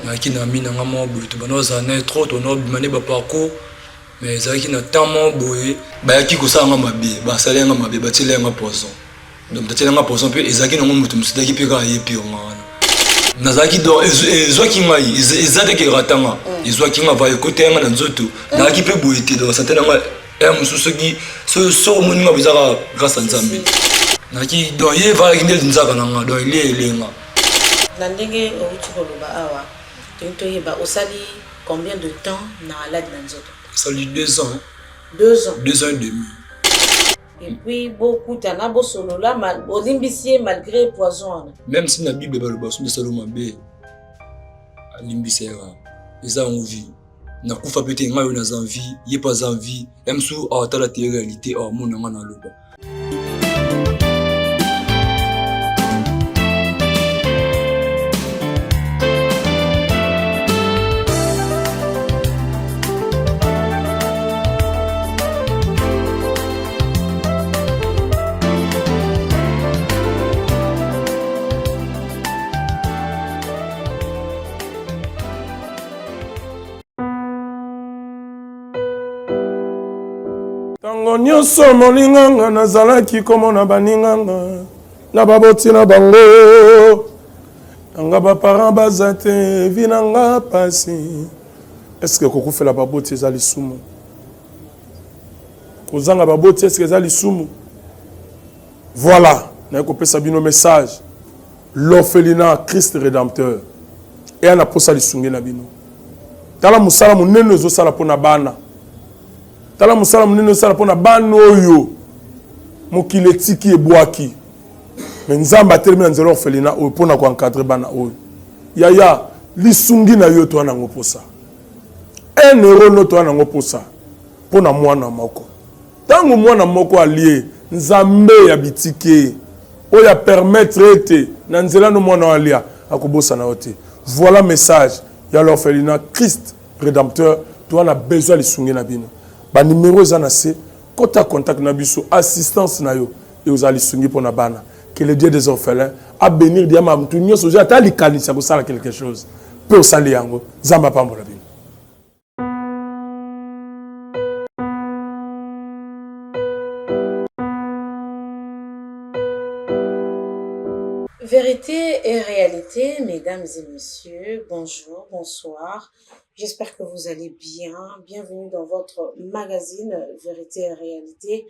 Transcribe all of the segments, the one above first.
Nayaki na ami na nga moko boye, tobanda kozala naye trop, tobanda kobima nde ba parcours, mais ezalaki na temps moko boye bayaki kosala nga mabe, basali nga mabe, batieli nga poison. Donc batieli nga poison mpe ezalaki nango moto mosusu ezalaki mpe kaka ye pire nga wana. Nazalaki donc ezwaki ngai, eza te ke erata nga, ezwaki nga va ekotaki nga na nzoto, nazalaki mpe boye te, donc sante na nga ya mosusu soki soki omoni nga boza kaka grâce ya Nzambe. Nazalaki donc ye evalaki nde nzaka na nga, donc elie elenga. Na ndenge owuti koloba awa, tolingi toyeba osali combien de temps na malade na nzoto? Osali 2 ans. 2 ans. 2 ans et demi. Et puis bokutana bosolola, olimbisi ye malgré poison wana. Même si na Bible baloba soki osali mabe alimbisa ye kaka, eza yango vie. Nakufa pe te, ngai oyo naza en vie, ye pe aza en vie. Ya mosusu awa tala te réalité awa mona nga naloba. Tango nyonso molinganga nazalaki komona baninganga na baboti na bango nanga ba parents baza te vi na nga pasi. Est-ce que kokufela baboti eza lisumu? Kozanga baboti est-ce que eza lisumu? Voilà, naye kopesa bino message. L'orphelinat Christ Redempteur eya na posa lisungi na bino. Tala mosala monene ezosala mpo na bana. Tala mosala monene ezosala mpo na bana oyo mokili etiki ebwaki. Mais Nzambe atelemi na nzela orphelinat oyo mpo na ko encadrer bana oyo. Yaya, lisungi na yo toa nango posa. 1 euro no toa nango posa mpo na mwana moko. Tango mwana moko alie, Nzambe ya bitike oyo a permettre ete na nzela no mwana oyo alia, akobosana yo te. Voilà message ya l'orphelinat Christ Redempteur, toa na besoin ya lisungi na bino. Ba numero eza na se, kota contact na biso, assistance na yo ekozala lisungi pona bana. Que le Dieu des orphelins a benir diama mutu nyonso ozwi ata likanisi ya kosala quelque chose pe osali yango. Nzambe apambola bino. Vérité et réalité, mesdames et messieurs, bonjour, bonsoir. J'espère que vous allez bien. Bienvenue dans votre magazine Vérité et réalité.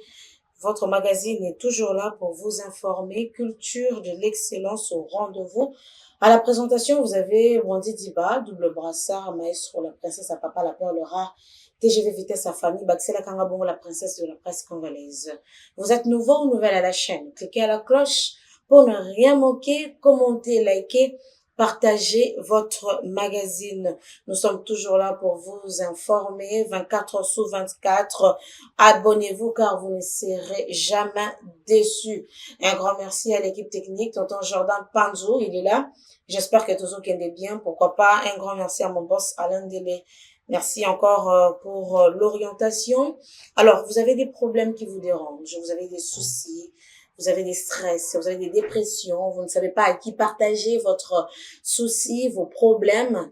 Votre magazine est toujours là pour vous informer. Culture de l'excellence au rendez-vous. À la présentation, vous avez Wendy Diba, double brassard, maestro, la princesse à papa, la perle rare, TGV Vitesse à famille, Baxela Kangabongo, la princesse de la presse congolaise. Vous êtes nouveau ou nouvelle à la chaîne? Cliquez à la cloche pour ne rien manquer, commentez, likez, partagez votre magazine. Nous sommes toujours là pour vous informer 24 heures sur 24. Abonnez-vous car vous ne serez jamais déçus. Un grand merci à l'équipe technique, tonton Jordan Panzo, il est là. J'espère que tous est bien. Pourquoi pas un grand merci à mon boss Alain Délé. Merci encore pour l'orientation. Alors, vous avez des problèmes qui vous dérangent, vous avez des soucis, vous avez des stress, vous avez des dépressions, vous ne savez pas à qui partager votre souci, vos problèmes.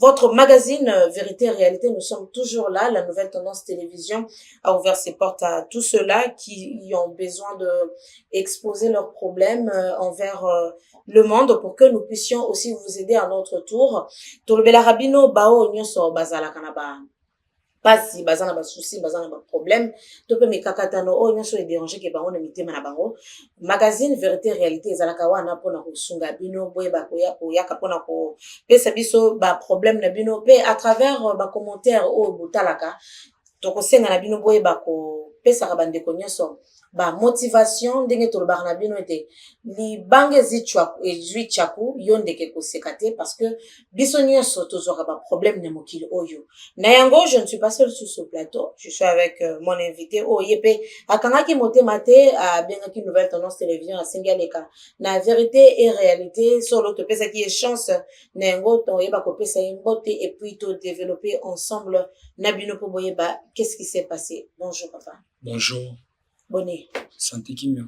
Votre magazine Vérité et Réalité, nous sommes toujours là. La nouvelle tendance télévision a ouvert ses portes à tous ceux-là qui ont besoin de exposer leurs problèmes envers le monde pour que nous puissions aussi vous aider à notre tour. Tolobela rabino bao nyonso bazalaka na ba pasi, baza na ba soucis, baza na ba problème, to pe mikakatano oyo nyonso e déranger ke bango na mitema na bango. Magazine Vérité Réalité ezalaka wana mpona kosunga bino boyeba koyaka mpona kopesa biso ba problème na bino pe à travers ba commentaire oyo botalaka. Tokosenga na bino boyeba kopesaka bandeko nyonso ba motivation ndenge tolobaka na bino ete libanga ezwi tchaku yo ndeke koseka te parce que biso nyonso tozwaka ba problème na mokili oyo. Na yango, je ne suis pas seule sur ce plateau, je suis avec mon invité oyo ye pe akangaki motema te, abengaki Nouvelle Tendance Télévision, asengi aleka na Vérité et Réalité. Solo topesaki ye chance na yango, toyeba kopesa ye mbote et puis to développer ensemble na bino po boyeba qu'est-ce qui s'est passé. Bonjour papa. Bonjour. Bonne. Santé kimia.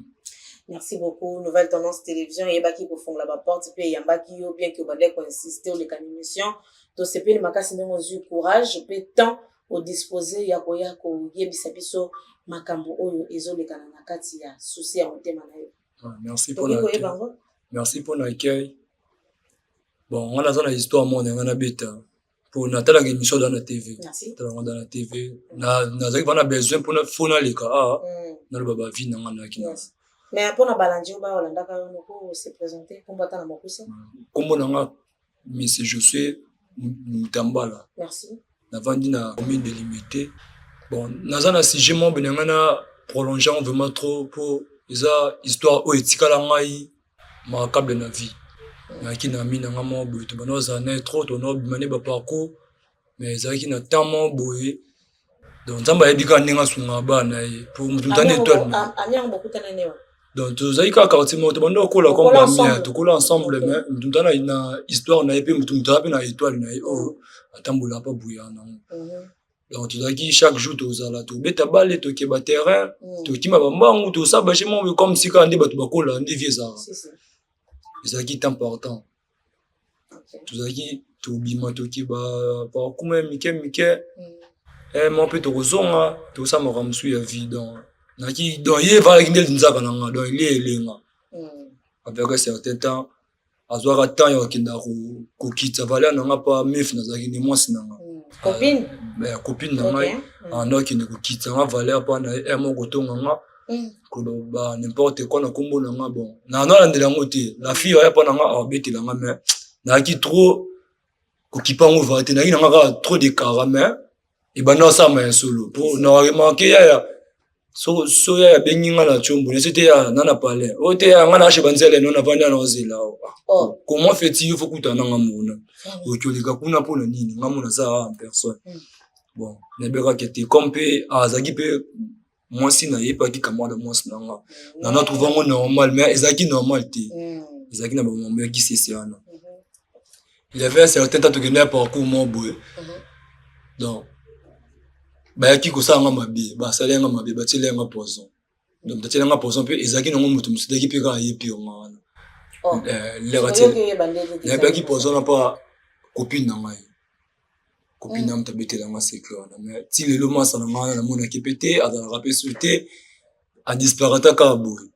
Merci beaucoup. Nouvelle Tendance Télévision eyebaki kofongola ba porte mpe eyambaki yo, bien que obandaki koinsiste oleka na émission. Tosepeli makasi ndenge ozwi courage mpe temps odispose ya koya koyebisa biso makambo oyo ezolekana na kati ya souci ya motema na yo. Ah, merci. Tokoki koyeba yango? Merci mpona accueil. Bon, nga naza na histoire moko na nga nabeta po natalaka émission dans na TV. Natalaka dans na TV, nazalaki mpana besoin mpona fo naleka a naloba bavie na nga nayaki na. Mais mpona balandi oyo baolandaka yo noko, se présente, nkombo ata na mokuse. Nkombo na nga Monsieur Josué Mutambala. Merci. Navandi na commune de Limete. Bon, naza na sujet moko boye na ngai na prolonge yango vraiment trop, po eza histoire oyo etikala ngai makable na vie. Nayaki na ami na ngai moko boye, tobanda kozala na ye trop, tobanda kobima ne baparcours, mais ezalaki na temps moko boye. Donc Nzambe ayebi kaka ndenge asungaka bana na ye, po moto moto ana étoile na ye. Ami yango bokutana ne wa? Donc tozalaki kaka quartier moko, tobanda kokola comme bamia, tokola ensemble, mais moto moto ana na histoire na ye, mpe moto moto aza mpe na étoile na ye oyo atambolaka mpa buyaka nango. Donc tozalaki chaque jour tozala, tobeta bale, tokeba terrain, tokima bambangu, tosala baje moko comme sika nde bato bakola, nde vie ezalaka. Ezalaki temps par temps, tozalaki tobima, tokeba parcours ya mike mike mo mpe tokozonga, tosala makambo mosusu ya vie. Donc naki, donc ye evalaki nde linzaka na nga, donc elie elenga. Avec un certain temps, azwaka temps ya kokenda kokita valeur na nga mpa mef, nazalaki nde mwasi na nga. Copine. Copine na ngai. Anda okende kokita nga valeur mpa na ye moko, kotonga nga, koloba n'importe quoi na nkombo na nga. Bon, na nalandela yango te. La fille aya mpa na nga, abetela nga, mais nayaki trop kokipa yango va te. Nayaki na nga kaka trop de kara, mais ebanda osalama ya solo, po na remarke yaya so so yaya abengi nga na tiombo nese te ya na na palais oyo te ya nga na ashe banzele no navandi na ozela. Oh. Comment fait-il? Yo fo kutana na nga mona, oki oleka kuna mpona nini? Nga mona aza en personne. Bon, nayebekaki te comme mpe azalaki mpe mwasi na ye, mpe camarade mwasi na nga na na trouve yango normal, mais ezalaki normal te. Ezalaki na bamambo ya kisese wana. Il y avait un certain temps, tokende ya parcours moko boye. Donc bayaki kosala nga mabe, basali yanga mabe, batieli yanga poison. Donc batieli yanga poison, mpe ezalaki nango moto mosusu ezalaki mpe kaka ye mpe yonga wana. Nayebaki poison wana mpa copine na ngai, copine na moto abetelanga secret wana. Mais ti lelo masa na ngai wana namonaki mpe te, azalaka mpe su te, adisparata kaka boye.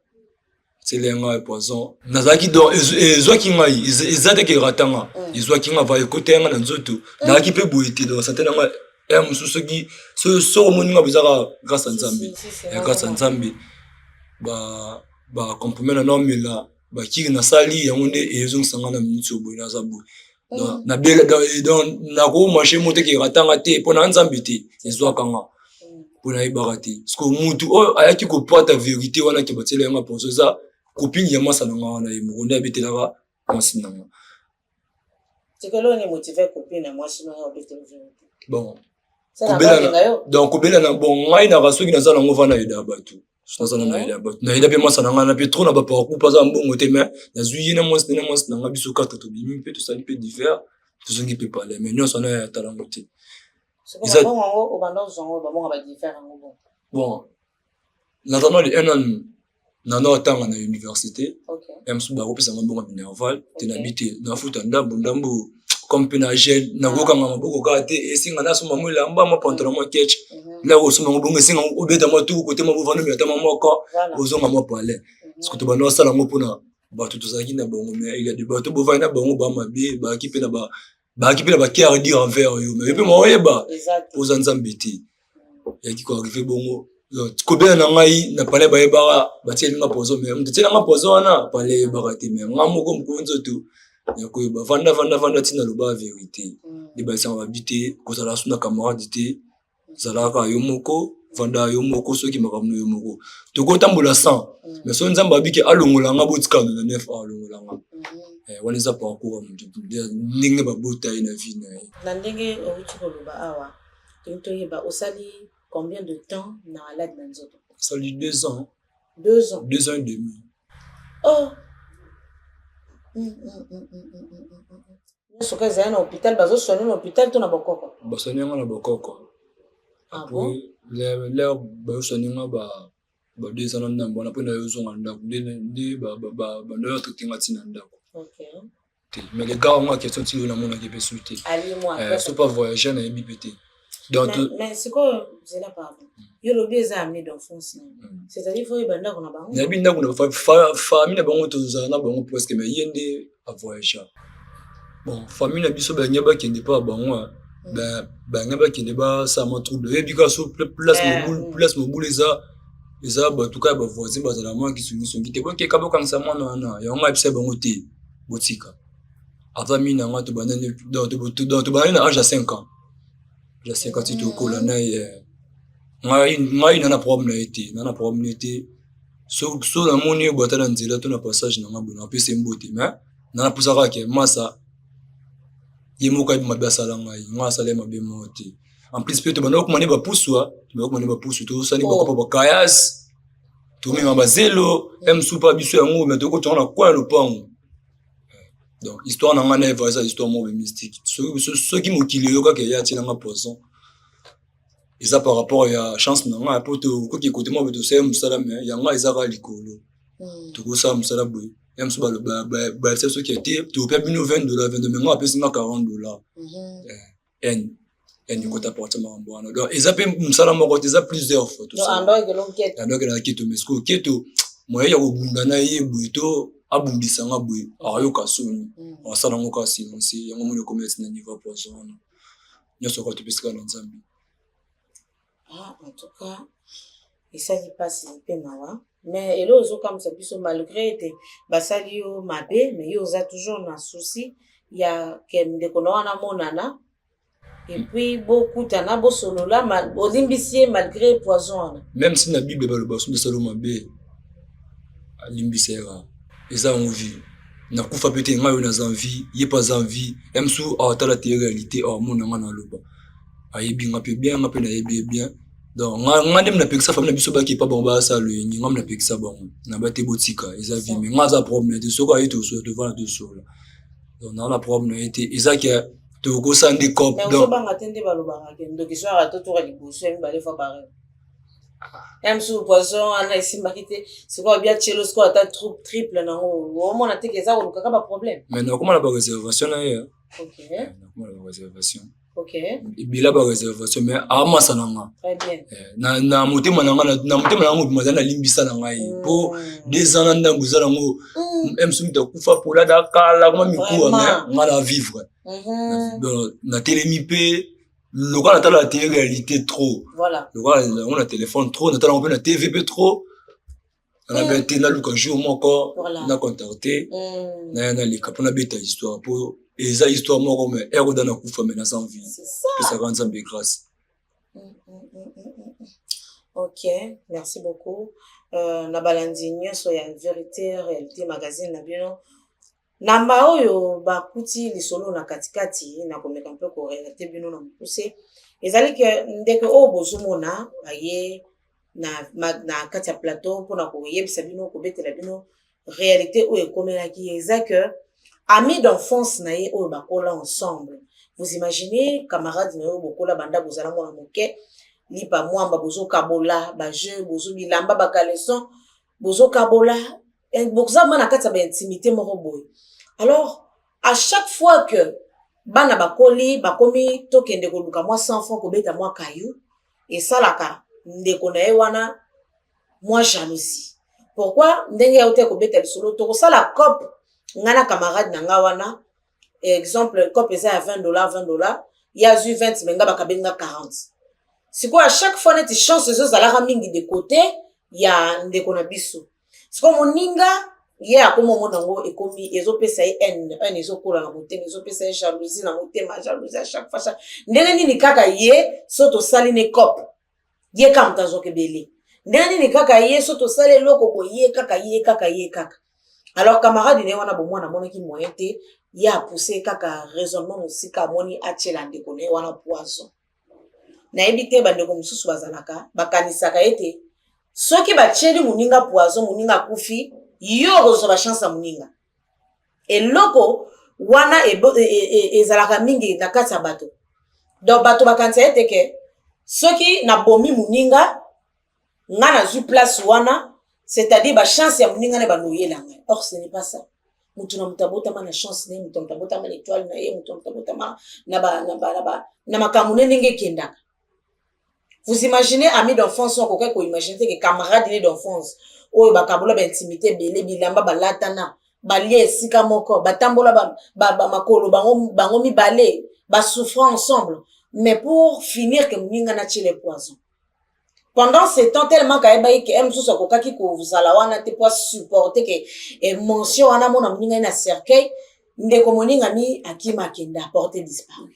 Tieli ngai poison, nazalaki, donc ezwaki ngai, eza te ke eratanga, ezwaki nga va ekota nga na nzoto. Nazalaki mpe boye te. Donc santé na ngai ya mosusu, soki soki omoni nga, ezaka grâce ya Nzambe, grâce ya Nzambe. Bacomprime na naomela, bakiri nasali yango nde ezongisa nga na miniti oyo boye naza boye. Donc nakomarche mo te ke eratanga te, mpo na Nzambe te, ezwaka nga mpo nayebaka te. Parce que mutu oyo ayaki kopwata vérité wana ke batiela yanga poison, eza copine ya mwasa na nga wana, ye moko nde abetelaka mwasi na nga. Tikelo ni motive copine na mwasi na yo obetela vérité? Bon, donc kobela na, bon, ngai naka soki naza nango vana aida bato, naza na naida bato, naida mpe mwasa na ngai na mpe trop na baparcours mpo aza mbongo te, mais nazwi ye na mwasi na mwasi na ngai, biso kaka tobimi mpe tosali mpe divers, tozongi mpe palais, mais nyonso wana ya talango te. Obanda ozwango babongo badivers yango bon? Bon, nazana le un an nana otanga na université ya mosusu, bakopesanga mbongo ya minerval te, nabi te, nafuta ndambo ndambo, comme mpe na jeune nakokanga maboko kaka te. Esenga nasomba mwa elamba, mwa pantalon, mwa ketch la kosomba yango bongo, esenga obeta mwa tuku kote mwa bovanda ata mwa moko, ozonga mwa palais, parce que tobanda osala yango mpona bato tozalaki na bango. Mais il y a des bato bovandi na bango bamabe, bayaki mpe na ba bayaki mpe na bacœur dur envers yo, mais yo mpe maoyeba oza Nzambe te. Yaki koarrive bongo, kobela na ngai na palais, bayebaka batieli nga poison, mais moto atieli nga poison wana, palais eyebaka te, mais nga moko mokolo nzoto ya koyeba. Vanda vanda vanda, ntina loba vérité nde bayesanga babi te, kozala su na camarade te, zalaka yo moko, vanda yo moko, soki makambo na yo moko tokotambola sans. Mais soki Nzambe abiki alongola nga, botikana na 9 alongola nga. Wana eza parcours ya moto, ndenge babota ye na vie na ye. Na ndenge outi koloba awa, tolingi toyeba osali combien de temps na malade na nzoto? Osali 2 ans. 2 ans? 2 ans et demi. Oh, nyonso ka ezali na hôpital? Bazosoigne na hôpital to na bokoko? Basoigne nga na bokoko. Ah. Après l'heure bazosoigne nga ba Ba 2 ans na ndambo wana mpo na yo ozonga ndako nde bando yo traite nga ntina ndako te. Mais le gars wango question ti oyo namonaki mpe su te, so pas voyage, nayebi mpe te. Donc mais sikoyo, zela, pardon, yo lobi eza ami d'enfance na, c'est-à-dire faut oyeba ndako na bango. Nayebi ndako na famille na bango, tozala na bango presque, mais ye nde avoyagea. Bon, famille na biso balingi bakende mpa bango, balingi bakende basala mwa trouble. Oyebi kaka so place mobulu eza bato kaka, bavoisin bazala mwa kisongisongi te, bokeka bokangisa mwana wana. Yango ayebisa bango te, botika ava mi na nga. Tobandani na age ya 5 ans, ya 5 ans ti tokola na ye. Ngai na problème na ye te, na problème na ye te. So namoni ye boye, ata na nzela to na passage na nga boye, napesa mbote, mais na napusa kaka ke masa ye moko ayebi mabe asala ngai. Ngai asala ye mabe moko te. En plus mpe tobanda kokoma nde bapuswa, tobanda kokoma nde bapusu, tosali bakopa bakayas, tomema bazelo ya mosusu mpa biso yango, me tokotonga na kwa ya lopango. Donc histoire na ngai na Eva eza histoire moko mystique. Soki mokili eyokaka eya atielanga poison, eza par rapport ya chance na ngai, po tokoki kote moko tosala mosala, me yango eza kaka likolo. Tokosala mosala boye, ya mosusu bayebisa soki te topia bino 20 $, 22, me ngai apesi nga 40 $. N n ekota porte makambo wana. Donc eza mpe mosala moko te, eza plusieurs fois andokelaka keto. Mais sikoyo keto, moyen ya kobunda na ye boye to abundisanga boye, akoyoka soni, akosala yango kaka silence. Yango moni ekomi eti na niveau ya poison wana nyonso kaka topesika na Nzambe. Ah, en tout cas esali mpasi mpe mawa, mais eloko ezokamwisa biso, malgré ete basali yo mabe, mais yo oza toujours na souci ya ke ndeko na wana monana et puis bokutana, bosolola, olimbisi ye malgré poison wana. Même si na Bible baloba soki osala mabe, alimbisa ye kaka. Eza yango vie, nakufa mpe te. Ngai oyo naza vie, ye mpe aza vie ya mosusu. Awatala te réalité, awamona nga naloba, ayebi nga mpe bien, nga mpe nayebi ye bien. Donc nga nde napekisa famille na biso bakepa bango, basala loyenge. Nga napekisa bango na ba te, botika, eza vie. Mais nga aza problème te, soki aye tosola, tovanda, tosola. Donc naa na problème na ye te, eza ke tokosala nde cop. Ozobanga te nde balobaka ke ndoki so aka totoka liboso ya mibale fois bare ya mosusu, poison wana esimbaki te, sikoyo bia tielo sikoyo ata triple nango, omona te ke eza kolukaka baproblème? Mais nakoma na baréservation na ye, nakoma na baréservation ebela, baréservation, mais amasa na nga na motema na nga, na motema na nga mobima azali nalimbisa na ngai mpo 2 ans na ndambo eza nango mosu mutu akufa polada kala koma mikuwa, mais nga na vivre. Donc natelemi mpe lokola natala na télé réalité trop, lokola yango na téléphone trop, natala yango mpe na TV mpe trop, nanabe te naluka jour moko na contacte naya naleka mpo nabeta histoire, mpo eza histoire moko. Mais ere oda nakufa, mais naza en vie, pesaka Nzambe grâce. Ok, merci beaucoup. Na balandi nyonso ya Vérité Réalité Magazine na bino, namba oyo bakuti lisolo na katikati, nakomeka mpe korelater bino na mokuse. Ezali ke ndeko oyo bozomona aye na kati ya plateau mpona koyebisa bino, kobetela bino réalité oyo ekomelaki ye, eza ke ami d'enfance na ye oyo bakola ensemble. Vous imaginez, camarade na yo bokola banda bozala mwana moke, lipa mwamba bozokabola, bajeu bozo, bilamba, bacaleçon bozokabola, boza ma na kati ya baintimité moko boye. Alors à chaque fois que bana bakoli, bakomi tokende koluka mwa 100 franc, kobeta mwa kayu, esalaka ndeko na ye wana mwa jalousie. Pourquoi? Ndenge ya te kobeta lisolo, tokosala cop, ngai na camarade na nga wana, exemple cop eza ya 20 $, 20 $, ye azwi 20, me nga bakabeli nga 40. Sikoyo à chaque fois neti chance ezozalaka mingi de côté ya ndeko na biso. Sikoyo moninga ye akómi omona yango, ekomi ezopesa ye haine, haine ezokola na motema, ezopesa ye jalousie na motema, jalousie à chaque fois. Ndenge nini kaka ye so tosali ne cop, ye kaka moto azwaka ebele? Ndenge nini kaka ye so tosali eloko boye, ye kaka, ye kaka, ye kaka? Alors camarade na ye wana bomwana amonaki moyen te, ye apousse kaka raisonnement mosika, amoni atiela ndeko na ye wana poison. Nayebi te, bandeko mosusu bazalaka bakanisaka ete soki batieli moninga poison, moninga akufi, yo okozwa bachance ya moninga. Eloko wana ezalaka mingi na kati ya bato. Donc bato bakanisa ete ke soki nabomi moninga Nga nazwi place wana, c'est-à-dire ba chance ya moninga na banoyela ngai. Or ce n'est pas ça. Moto na moto abotama na chance na ye, moto na moto abotama na étoile na ye, moto na moto abotama na makambo ne ndenge ekendaka. Vous imaginez, ami d'enfance oyo akokaki koimagine te ke camarade ne d'enfance oyo bakabola baintimité ebele, bilamba balatana, balia esika moko, batambola makolo bango mibale, basouffrant ensemble, mais pour finir ke moninga natiele poison. Pendant ce temps, tellement kayebaki ke ye mosusu akokaki kozala wana te po asupporte ke émotion wana, mona moninga ye na cercueil, ndeko moningami akima, akende, aporte disparu.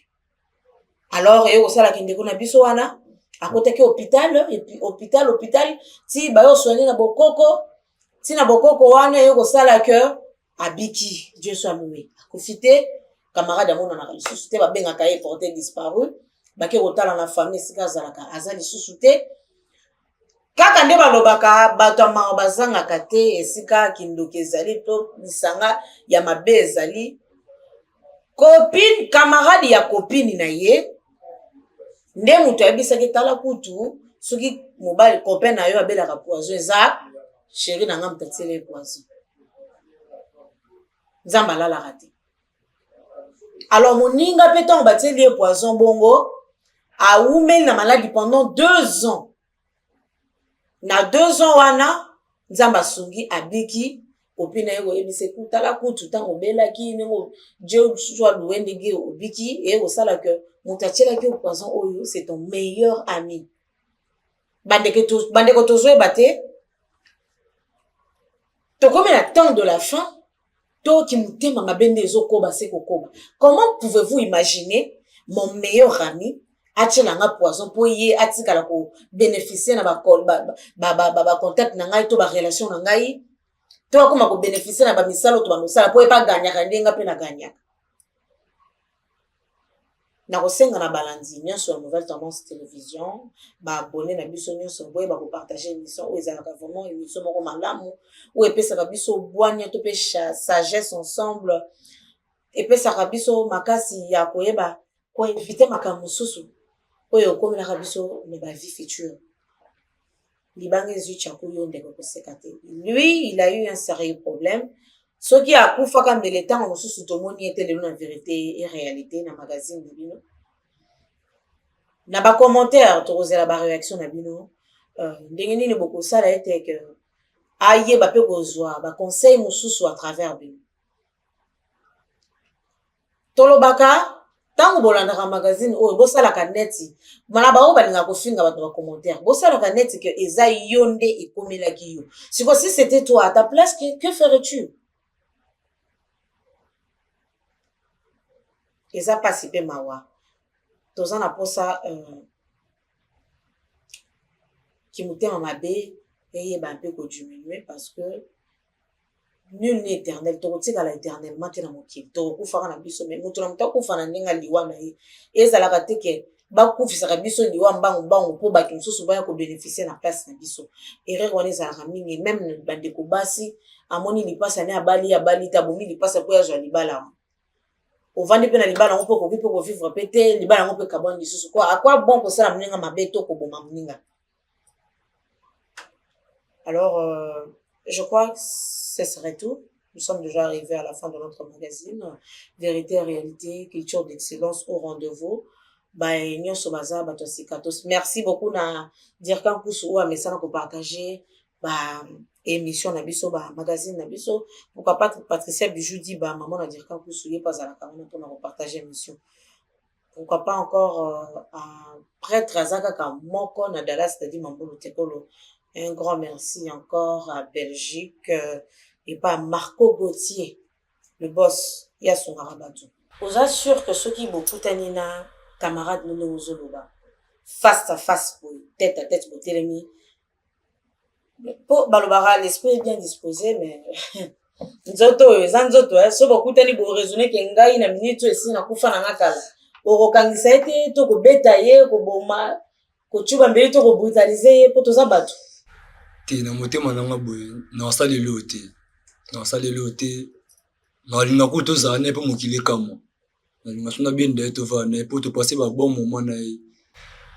Alors eye kosalaka ndeko na biso wana akotaki hôpital, et puis hôpital, hôpital, ti bayo soigne na bokoko, ti na bokoko wana eye kosala ke abiki. Dieu soit loué, akufi te. Camarade amonanaka lisusu te, babengaka ye porté disparu. Bake kotala na famille esika azalaka, aza lisusu te. Kaka nde balobaka, bato ya mawa bazangaka te. Esika kindoki ezali to lisanga ya mabe ezali, copine, camarade ya copine na ye nde moto ayebisaki: "Tala kutu, soki mobali copain na yo abelaka poison, eza chéri na nga moto atieli ye poison." Nzambe alalaka te. Alors moninga mpe, ntango batieli ye poison bongo, awumeli na maladie pendant 2 ans. Na 2 ans wana, Nzambe asungi, abiki. Opi na ye koyebisa: "Tala kutu, ntango obelaki, ndenge Dieu soit loué, ndenge obiki." Eye kosala ke moto atielaki yo poison oyo, c'est ton meilleur ami. Bandeko, tozoyeba te, tokomi na temps de la fin toki motema mabe nde ezokoba se kokoba. Comment pouvez-vous imaginer mon meilleur ami atielanga poison mpo ye atikala kobénéficie na bacontact na ngai to barelation na ngai, to akóma kobénéficie na bamisala oyo to bamosala, mpo ye mpe aganyaka ndenge mpe naganyaka? Nakosenga na balandi nyonso ya Nouvelle Tendance Télévision, baabonné na biso nyonso, boyeba kopartage émission oyo. Ezalaka vraiment émission moko malamu oyo epesaka biso bwania to mpe sagesse ensemble, epesaka biso makasi ya koyeba koevite makambo mosusu oyo ekomelaka biso na bavie future. Libanga ezwi tyaku yo, ndeko, koseka te. Lui, il a eu un sérieux problème. Soki akufaka, mbele ntango mosusu tomoni ete lelo na Vérité et Réalité, na magazine na bino, na bacommentaire, tokozela baréaction na bino. Ndenge nini bokosala ete ke ayeba mpe kozwa baconseil mosusu à travers bino? Tolobaka, ntango bolandaka magazine oyo, bosalaka neti mana bango balingaka kofinga bato bacommentaire, bosalaka neti ke eza yo nde ekomelaki yo. Siko si c'était toi à ta place, que ferais-tu? Eza mpasi mpe mawa. Toza na mposa kimotema mabe eyeba mpe kodiminue, parce que nul n'est éternel. Tokotikala éternellement te na mokili, tokokufaka na biso. Mais moto na moto akufa na ndenge liwa na ye. Ezalaka te ke bakufisaka biso liwa mbangu mbangu mpo bato mosusu baya kobénéficie na place na biso. Erreur wana ezalaka mingi, même bandeko basi. Amoni lipasa ne abali, abali te, abomi lipasa mpo azwa libala wana. Ovandi mpe na libala yango mpo okoki mpe kovivre mpe te, libala yango mpe kabwani lisusu. Kwa akwa bon kosala moninga mabe to koboma moninga? Alors je crois que ce serait tout. Nous sommes déjà arrivés à la fin de notre magazine Vérité et Réalité, culture d'excellence au rendez-vous. Ba nyonso baza bato ya sika, merci beaucoup na Dirka Nkusu oyo amesana kopartage ba émission na biso, ba magazine na biso. Pourquoi pas Patricia Bijou di ba maman na Dirka Nkusu, ye mpe azalaka wana mpona kopartage émission. Pourquoi pas encore un prêtre aza kaka moko na Dallas, c'est-à-dire Mambulu Tekolo. Un grand merci encore à Belgique et pas Marco Gauthier, le boss ye asungaka bato. Oza sûr que soki bokutani na camarade no, ndenge ozoloba, face à face boye, tête à tête, botelemi, mpo balobaka l'esprit est bien disposé, mais nzoto oyo eza nzoto. So bokutani, boraisonne ke ngai na minute oyo esi nakufa na nga kala, okokangisa ye te, to kobeta ye, koboma, kocuba mbeli, to kobrutalize ye, mpo toza bato? Te, na motema nanga boye, naosaleli oyo te, naosaleli oyo te. Nalinga kutu tozala na ye mpo mokili ekamwa. Nalinga so nabenda ye, tovanda na ye mpo topase babon moment na ye.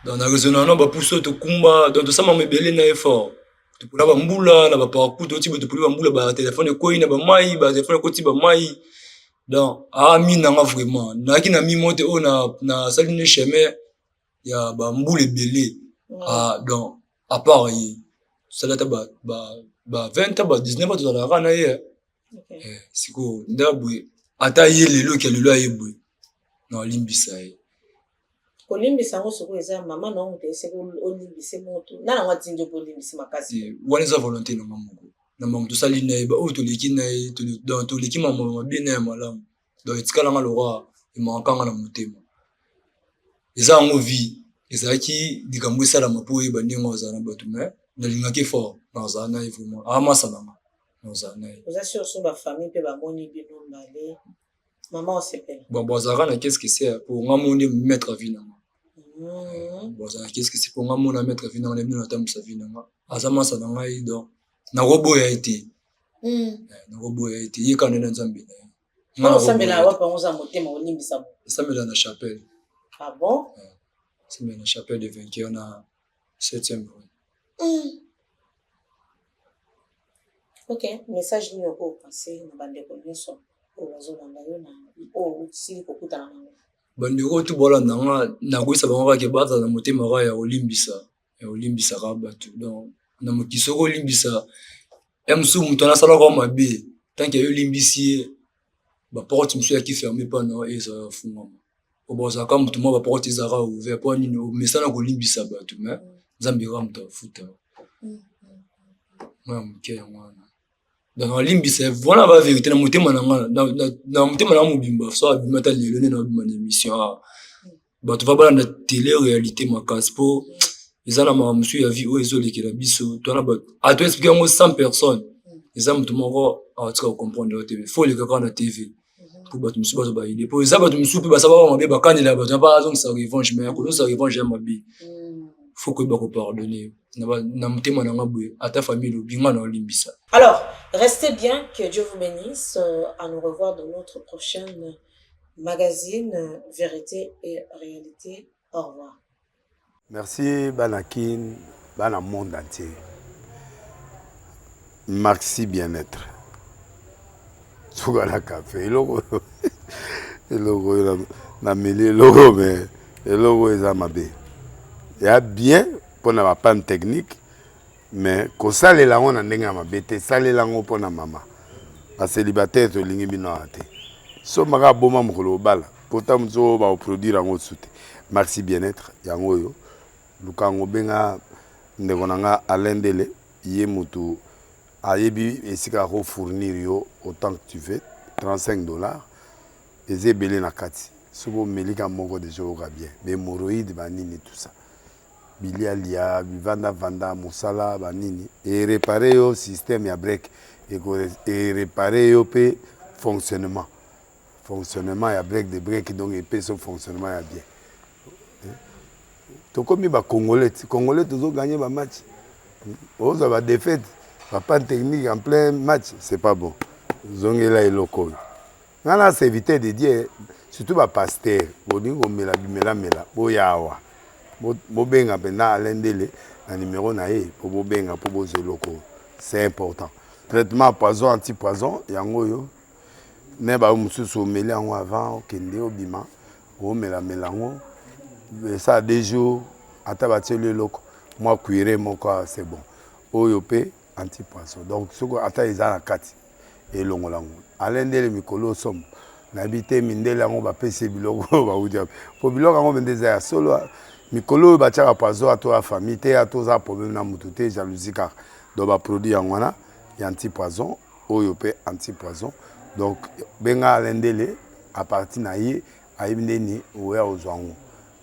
Donc na raisonna na bapuso tokumba, donc tosala mama ebele na effort, topola bambula na baparcours, toti boye topoli bambula, batelefone ekwei na bamai, batelefone ekoti bamai. Donc ami nanga vraiment nayaki na mi mo te oyo nasali ne chemin ya bambula ebele. Ah, donc à part ye tosali ata ba 20 ans, ba 19 ans tozalaka na ye. Eh, sikoyo nde boye, ata ye lelo ke lelo aye boye, na olimbisa ye. Kolimbisa yango sikoyo eza mama na yo moto eseki olimbise moto na yango atindi yo mpo olimbisi makasi? Eh, wana eza volonté na nga moko na makambo tosali na ye, oyo toleki na ye, donc toleki makambo mabe na ya malamu. Donc etikalanga lokwa emakanga na motema, eza yango vie. Ezalaki likambo esalama mpo oyeba ndenge ozala na bato, mais nalingaki fort, nazala na ye vraiment, amasa na nga, nazala na ye. Oza sur so bafamille mpe bamoni bino mbale, mama osepela? Bon, bazalaka na qu'est-ce que c'est po nga mo nde maître vie na nga. Bozala qu'est-ce que c'est po nga mo na maître vie na nga, na bino natambwisa vie na nga, aza masa na ngai, donc nakoboya ye te. Nakoboya ye te, ye kaka nde na Nzambe na ye. Nga osambela wapi yango oza motema olimbisa bo? Nasambela na chapelle. Ah bon? Nasambela na chapelle de vainqueur na 7e rue. Ok, message nini okopase na bandeko nyonso oyo bazolanda yo na oyo osili kokutana nango? Bandeko tu bolanda nga, nakoyisa bango kaka bazala na motema kaka ya kolimbisa, ya kolimbisaka bato. Donc na mokili soki olimbisa ya mosusu, moto wana asalaka mabe, tant que yo olimbisi ye, baporte mosusu yaki fermé mpa na ezala fungwama. Po bazalaka motu moko, baporte ezalaka ouvert mpo nini omesana kolimbisa bato, mais Nzambe kaka moto afuta mwa ya moke yango wana. Donc alimbisa, voilà ba vérité na motema na nga, na motema na nga mobimba. So abima ata lelo nde na abima na émission awa, bato va balanda télé réalité makasi, mpo eza na makambo mosusu ya vie oyo ezolekela biso twana. Ato explique yango 100 personnes, eza moto moko atika kocomprendre yo te. Faut oleka kaka na TV mpo bato mosusu bazwa baide, mpo eza bato mosusu mpe basala baba mabe, bakanela bato na azongisa revanche, mais akozongisa revanche ya mabe. Faut koyeba kopardonner na motema na nga boye, ata famille elobi, nga na olimbisa. Alors, restez bien, que Dieu vous bénisse. À nous revoir dans notre prochaine magazine Vérité et Réalité. Au revoir. Merci bana Kin, bana monde entier. Maxi bien-être. Suka na café eloko eloko oyo nameli eloko, mais eloko oyo eza mabe ya bien mpona bapanne technique, mais kosalela yango na ndenge ya mabe te. Salela yango mpona mama bacélibataire, tolingi bino awa te. Sombaka aboma mokolo obala pota mosusu oyo bakoproduire yango su te. Maxi bien-être yango oyo, luka yango, benga ndeko na nga Alain Ndele, ye motu ayebi esika akofournir yo autant que tu veux. 35 $ eza ebele na kati. Soki omelika moko déjà, oyoka bien. Bahémorroïde, banini, tout ça, bilialia, bivandavanda, mosala banini, erépare yo système ya break, erépare yo mpe fonctionnement ya break de break, donc epesi yo fonctionnement ya bien. Tokomi bacongolais ti congolais, tozoganye bamatch, ozwa badéfaite, bapanne technique en plein match, c'est pas bon. Zongela eloko oyo. Nga na serviteur de Dieu, surtout bapasteur, bolingi komela bimelamela, boya awa, bobenga mpenza Alain Ndele na numero na ye mpo bobenga mpo bozwa eloko oyo, c'est important. Traitement poison, anti poison yango oyo ne bayo mosusu omeli yango avant okende obima, omelamela yango esala 2 jours, ata batieli eloko mwa cuire moko, c'est bon. Oyo mpe anti poison, donc soki ata eza na kati, elongola yango. Alain Ndele mikolo osomo, nayebi te mindele yango bapesi biloko oyo bauti wapi, po biloko yango mpenza eza ya solo. Mikolo oyo batiaka poison, ato ya famille te, ato oza problème na motu te, jalousie kaka. Donc baproduit yango wana ya anti poison, oyo mpe anti poison. Donc benga Alain Ndele, à partir na ye ayebi ndeni oya ozwa yango.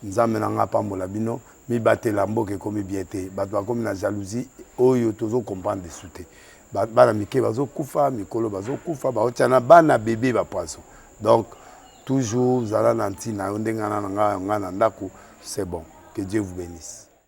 Nzambe na nga apambola bino, mibatela. Mboka ekomi bien te, bato bakomi na jalousie oyo tozocomprendre su te. Bana mike bazokufa, mikolo bazokufa, baotia na bana bebe bapoison. Donc toujours zala na ntina yo ndenge na nga na ndako, c'est bon. Que Dieu vous bénisse.